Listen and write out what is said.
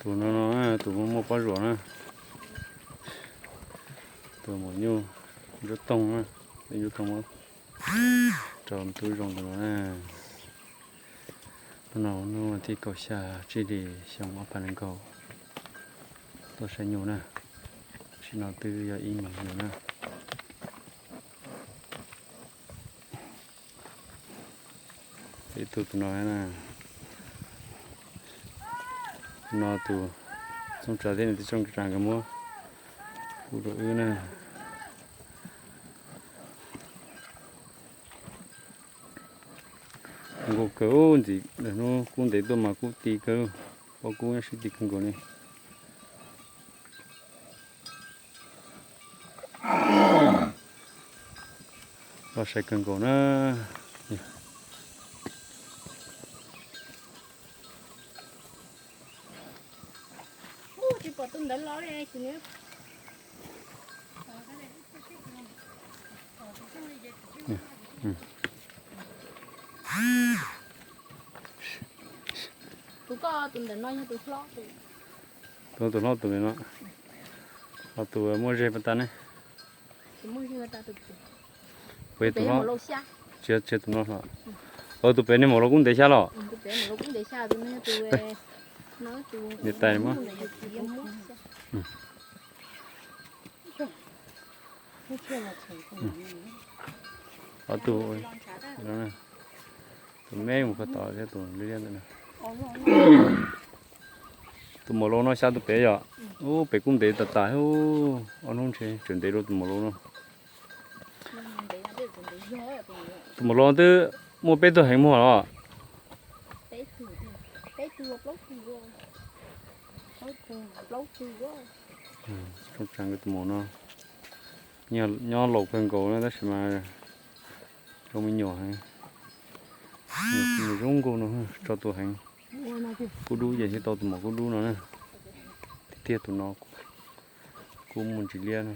Tus no no, tus muaj muaj pob zuam na. Tus maum nyuj nruab toog na, nruab toog muab rau tub zoo tus no na. Hnub no hnub tim kaum xya tsib hlis xyoo ob phav nees nkaum, tuaj saib nyuj na. Tam sim no twb yog ib moos yus na. Ib tug tus no na, tus no tus txooj tsav thiab nws tib tsooj tsav nkawd muab pub rau wb na. Zoo nkauj kawg ntxiv, lawm hnub kub ntev tuaj mas kub ti kawg, pob kub nyob sib ti kawg nkaus li. Loj sai kawg nkaus na. Tus koj tus ntawm no yog tus hlob tus. Tus tus hlob tus no, ho tus muaj zej pas tas ne. Tus muaj zej pas tas tus. Tus pem tus hlob. Tsis, tsis tus no hlob. Tus pem niag maum laus kub ntev xyab los? Niam tais mas. Ob tug, tus me mus koj tod thiab tus liab liab ntawm no. Tus maum laus no xyab tus pem yom. Ub, pem kub ntev tas tas, ob hnub ntshe tseem ntev dua tus maum laus no. Tus maum laus twb muaj peb tug heev muag los. Tsooj tsam nkawd tus maum no nyob laus kawg nkaus na tab sis mas zoo me nyuam heev. Nws zoo nkauj no tso tus heev. Kub dub ces thiaj tau tus maum kub dub no na. Tiag tiag tus no kub muaj ntsis liab na.